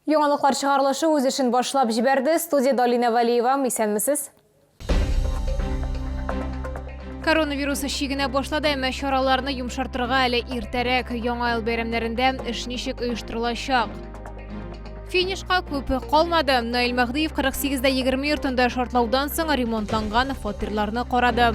Яңалыклар чыгарылышы үз эшен башлап җибәрде. Студиядә Алинә Вәлиева. Исәнмесез. Коронавирус чигенә башлады, әмма чараларны йомшартырга әле иртәрәк. Яңа ел бәйрәмнәрендә эш ничек оештырылачак? Финишка күп калмады. Наил Мәһдиев 48 дә 20 йортында шартлаудан соң ремонтланган фатирларны карады.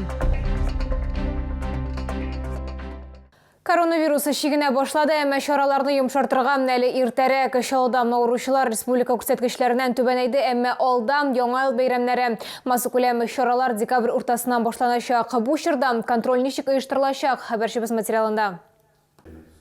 Коронавирус чигенә башлады, әмма чараларны йомшартырга әле иртәрәк. Чаллыда авыручылар республика күрсәткечләреннән түбәнәйде, әмма алда Яңа ел бәйрәмнәре. Массакүләм чаралар декабрь уртасыннан башланачак. Бу чорда контроль ничек оештырылачак, хәбәрчебез материалында.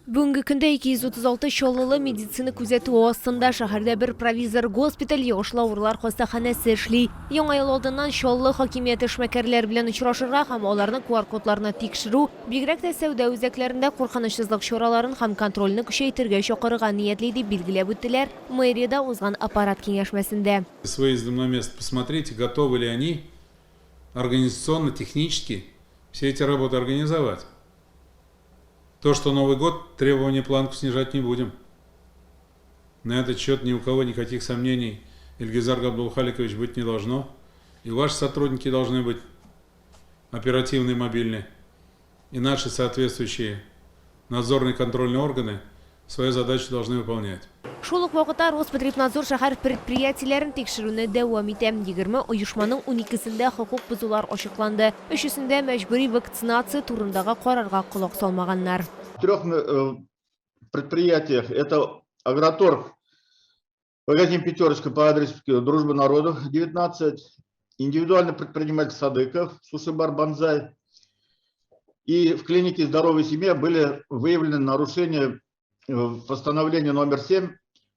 Бүгенге көндә 236 чаллылы медицина күзәтүе астында. Шәһәрдә бер провизор госпиталь, йогышлы авырулар хастаханәсе эшли. Яңа ел алдыннан Чаллы хакимияте эшмәкәрләр белән очрашырга һәм аларның QR-кодларны тикшерү, Бигрәк тә сәүдә үзәкләрендә куркынычсызлык чараларын һәм контрольне көчәйтергә чакырырга ниятли, дип билгеләп үттеләр мэриядә узган аппарат киңәшмәсендә. С выездом на место посмотрите, готовы ли они организационно, технически все эти работы организовать. То, что Новый год, требования планку снижать не будем. На этот счет ни у кого никаких сомнений, Ильгизар Габдулхаликович, быть не должно. И ваши сотрудники должны быть оперативные, мобильные. И наши соответствующие надзорные контрольные органы свою задачу должны выполнять. Шул ук вакытта Роспотребнадзор шәһәр предприятиеләрен тикшерүне дәвам итә. 20 оешманың уникесендә хокук бозулар ачыкланды, өчесендә мәҗбүри вакцинация турындагы карарга колак салмаганнар. В трех предприятиях, это Агроторг, магазин «Пятерочка» по адресу Дружбы народов, 19, индивидуальный предприниматель Садыков, суши-бар «Банзай». И в клинике «Здоровая семья» были выявлены нарушения постановления номер 7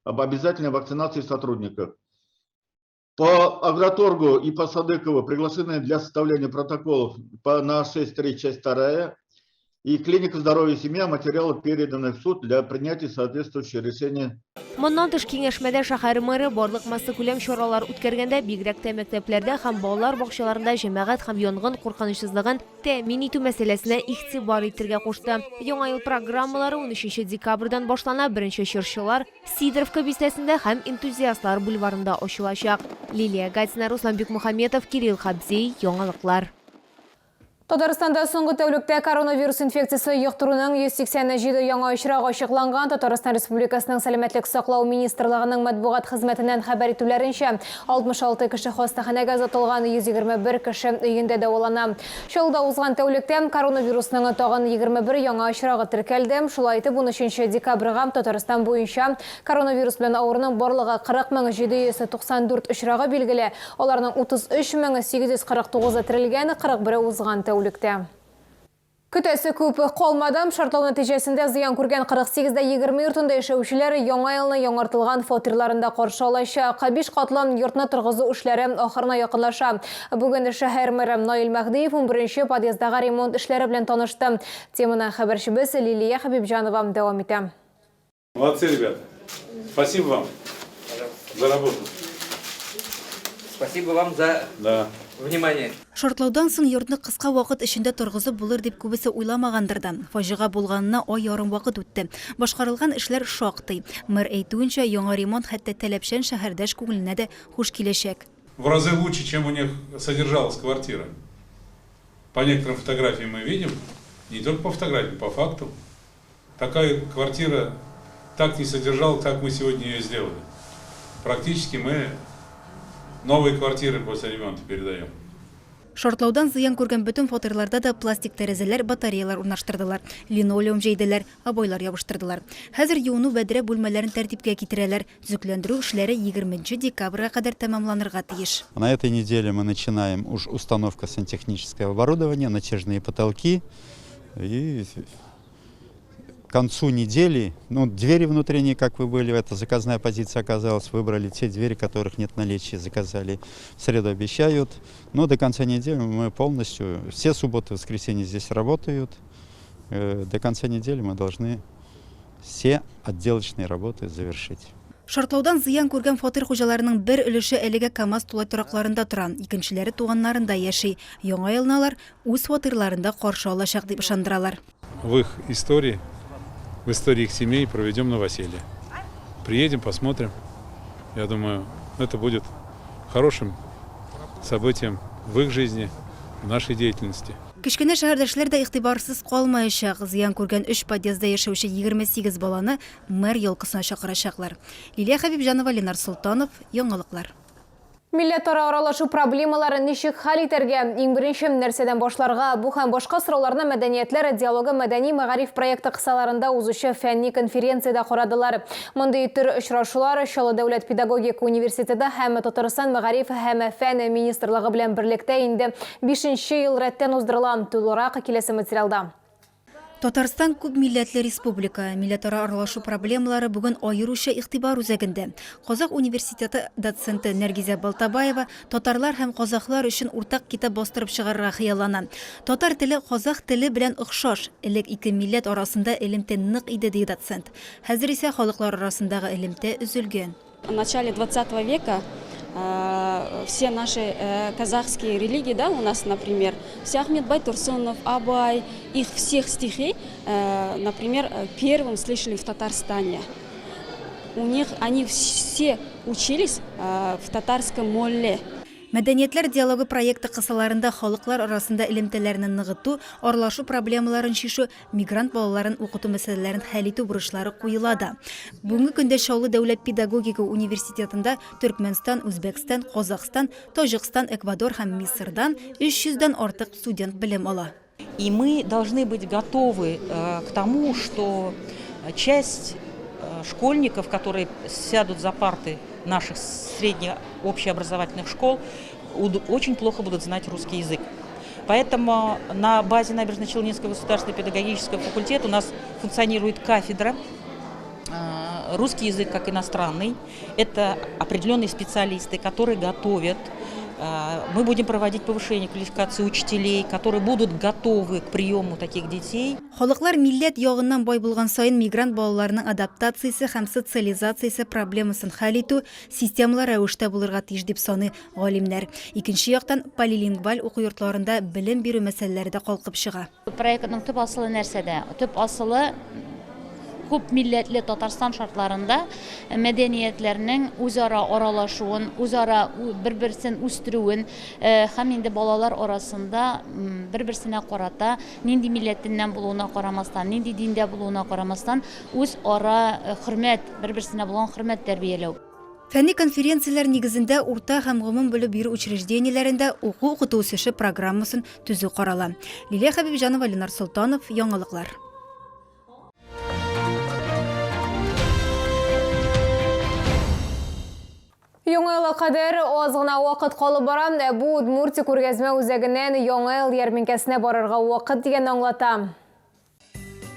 об обязательной вакцинации сотрудников. По Агроторгу и по Садыкову приглашены для составления протоколов на 6.3, часть 2. И клиника «Здоровье семья» материалы переданы в суд для принятия соответствующего решения. Моннан тыш, киңәшмәдә шәһәр мэры барлык массакүләм чаралар үткәргәндә, бигрәк тә мәктәпләрдә һәм балалар бакчаларында җәмәгать һәм янгын куркынычсызлыгын тәэмин итү мәсьәләсенә игътибар итергә кушты. Яңа ел программалары унөченче декабрьдән башлана, беренче чыршылар Сидоровка бистәсендә һәм Энтузиастлар бульварында ачылачак. Лилия Гатина, Руслан Бикмухаметов, Кирилл Хабзей, Яңалыклар. Татарстанда соңгы тәүлектә коронавирус инфекциясе йоктыруның 187 яңа очрагы ачыкланган. Татарстан Республикасының Сәламәтлек саклау министрлыгының матбугат хезмәтеннән хәбәр итүләренчә, 66 кеше хастаханәгә озатылган, 121 кеше өендә дәвалана. Чаллыда узган тәүлектә коронавирусның тагын 21 яңа очрагы теркәлде. Шулай итеп, 13 декабрьгә Татарстан буенча коронавирус белән авыруның барлыгы 40 794 очрагы билгеле. Аларның 33 849-ы терелгән, 41-е узган тәүлектә. Көтәсе күп калмады. Шартлау нәтиҗәсендә зыян күргән 48 дә 20 йортында яшәүчеләр Яңа елны яңартылган фатирларында каршы алачак. Биш катлы йортны торгызу эшләре ахырына якынлаша. Бүген шәһәр мэры Наил Мәһдиев унберенче подъездагы ремонт эшләре белән танышты. Теманы хәбәрчебез Лилия Хәбибҗанова дәвам итә. Молодцы, ребята. Спасибо вам за работу. Спасибо вам за да. внимание. Шартлаудан соң йортны кыска вакыт эчендә торгызып булыр дип күбесе уйламагандыр да. Фаҗига булганына ай ярым вакыт үтте. Башкарылган эшләр шактый. Мэр әйтүенчә, яңа ремонт хәтта таләпчән шәһәрдәш күңеленә дә хуш киләчәк. В разы лучше, чем у них содержалась квартира. По некоторым фотографиям мы видим, не только по фотографиям, по факту. Такая квартира так не содержала, как мы сегодня ее сделали. Практически мы новые квартиры после ремонта передаем. Шартлаудан зыян күргән бөтен фатирларда да пластик тәрәзәләр, батареялар урнаштырдылар, линолеум җәйделәр, обойлар ябыштырдылар. Хәзер юыну бәдрәф бүлмәләрен тәртипкә китерәләр. Төзекләндерү эшләре егерменче декабрьгә кадәр тәмамланырга тиеш. На этой неделе мы начинаем уж установка сантехнического оборудования, натяжные потолки и к концу недели, ну, двери внутренние, как вы были, это заказная позиция оказалась, выбрали те двери, которых нет наличия, заказали. В среду обещают, но до конца недели мы полностью, все субботы, воскресенье здесь работают, до конца недели мы должны все отделочные работы завершить. Шартлаудан зыян күргән фатир хуҗаларының бер өлеше әлегә КАМАЗ тулай торакларында тора, икенчеләре туганнарында яши. Яңа елны алар үз фатирларында каршы алачак дип ышандыралар. В их истории, в истории их семей проведем новоселье. Приедем, посмотрим. Я думаю, это будет хорошим событием в их жизни, в нашей деятельности. Кечкенә шәһәрдәшләр дә игътибарсыз калмаячак. Зыян күргән өч подъездда яшәүче 28 баланы мэр елкасына чакырачаклар. Лилия Хәбибҗанова, Ленар Солтанов, Яңалыклар. Милләтара аралашу проблемаларын ничек хәл итәргә? Иң беренче нәрсәдән башларга? Бу һәм башка сорауларны Мәдәниятләр диалогы мәдәни мәгариф проекты кысаларында узучы фәнни конференциядә карадылар. Мондый төр очрашулар Чаллы дәүләт педагогика университеты һәм Татарстан мәгариф һәм фән министрлыгы белән берлектә инде бишенче ел рәттән уздырыла. Тулырак киләсе материалда. Татарстан күп милләтле республика. Милләтара аралашу проблемалары бүген аеруча игътибар үзәгендә. Казах университеты доценты Нәргизә Балтабаева татарлар һәм казахлар өчен уртак китап бастырып чыгарырга хыяллана. Татар теле казах теле белән охшаш. Элек ике милләт арасында элемтә нык иде, ди доцент. Хәзер исә халыклар арасындагы элемтә өзелгән. В начале 20 века все наши казахские религии, да, у нас, например, все Ахмед Байтурсынов, Абай, их всех стихи, например, первым слышали в Татарстане. У них они все учились в татарском молле. Мәдәниятләр диалогы проекты кысаларында халыклар арасында элемтәләрне ныгыту, аралашу проблемаларын чишү, мигрант балаларын укыту мәсьәләләрен хәл итү бурычлары куела да. Бүгенге көндә Чаллы дәүләт педагогика университетында Төркмәнстан, Үзбәкстан, Казахстан, Таҗикстан, Эквадор һәм Мисырдан 300 дән артык студент белем ала. И мы должны быть готовы к тому, что часть школьников, которые сядут за парты наших средних общеобразовательных школ, очень плохо будут знать русский язык. Поэтому на базе Набережно-Челнинского государственного педагогического факультета у нас функционирует кафедра русский язык как иностранный. Это определенные специалисты, которые готовят. Мы будем проводить повышение квалификации учителей, которые будут готовы к приему таких детей. Халыклар милләт ягыннан бай булган саен мигрант балаларының адаптациясе һәм социализациясе проблемасын хәл итү системалы рәвештә булырга тиеш дип саный галимнәр. Икенче яктан, полилингваль уку йортларында белем бирү мәсьәләләре дә калкып чыга. Проектның төп асылы нәрсәдә? Төп асылы күп милләтле Татарстан шартларында мәдәниятләрнең үзара аралашуын, үзара бер-берсен үстерүен һәм инде балалар арасында бер-берсенә карата нинди милләтеннән булуына карамастан, нинди диндә булуына карамастан, үзара хөрмәт, бер-берсенә булган хөрмәт тәрбияләү. Фәнни конференцияләр нигезендә урта һәм гомум белем бирү учреждениеләрендә уку-укыту үсеше программасын төзү карала. Лилия Хәбибҗанова, Ленар Солтанов, Яңалыклар. Яңа елга кадәр аз гына вакыт калып бара. Ә бу Удмуртия күргәзмә үзәгеннән Яңа ел ярминкәсенә барырга вакыт дигәнне аңлата.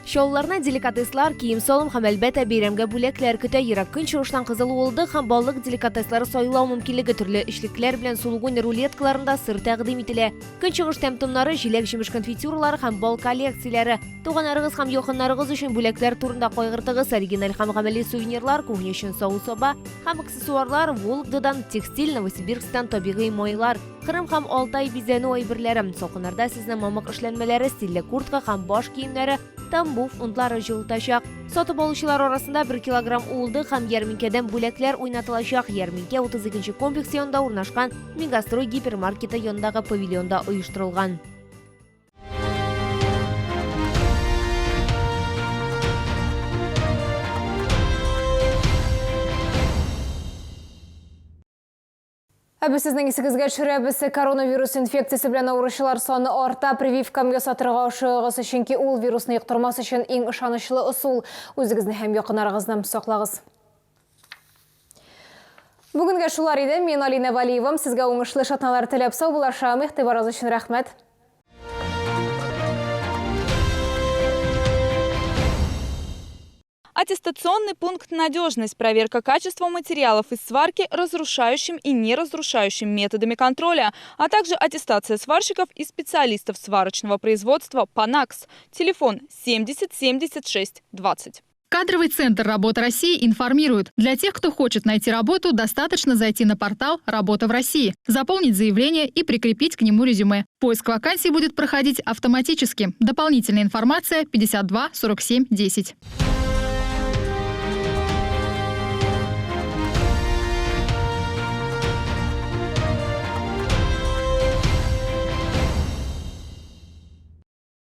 Чаллыларны деликатеслар, кием-салым һәм, әлбәттә, бәйрәмгә бүләкләр көтә. Ерак Көнчыгыштан кызыл уылдык һәм балык деликатеслары сайлау мөмкинлеге, төрле эчлекләр белән сулгунь рулеткаларында сыр тәкъдим ителә. Көнчыгыш тәм-томнары, җиләк-җимеш конфитюралары һәм бал коллекцияләре. Туганнарыгыз һәм якыннарыгыз өчен бүләкләр турында кайгыртыгыз. Оригиналь һәм гамәли сувенирлар, кухня өчен савыт-саба һәм аксессуарлар, Вологдадан текстиль, Новосибирсктан табигый майлар, Кырым һәм Алтай бизәнү әйберләре. Салкыннарда сезне мамык эшләнмәләре, стильле куртка һәм баш киемнәре, Тамбов фунтлары җылытачак. Сатып алучылар арасында 1 килограмм уылдык һәм ярминкәдән бүләкләр уйнатылачак. Ярминкә 32 нче комплекс янында урнашкан Мегастрой гипермаркеты янындагы павильонда оештырылган. Ә без сезнең исегезгә төшерәбез, коронавирус инфекциясе белән авыручылар саны арта. Прививка ясатырга ашыгыгыз, чөнки ул вирусны йоктырмас өчен иң ышанычлы ысул. Үзегезне һәм якыннарыгызны саклагыз. Бүгенгә шулар иде. Мин Алина Валиева. Сезгә уңышлы эш атналары теләп саубуллашам. Игътибарыгыз өчен рәхмәт. Аттестационный пункт «Надежность». Проверка качества материалов из сварки разрушающим и неразрушающим методами контроля, а также аттестация сварщиков и специалистов сварочного производства «Панакс». Телефон 70 76 20. Кадровый центр «Работа России» информирует. Для тех, кто хочет найти работу, достаточно зайти на портал «Работа в России», заполнить заявление и прикрепить к нему резюме. Поиск вакансий будет проходить автоматически. Дополнительная информация 52 47 10.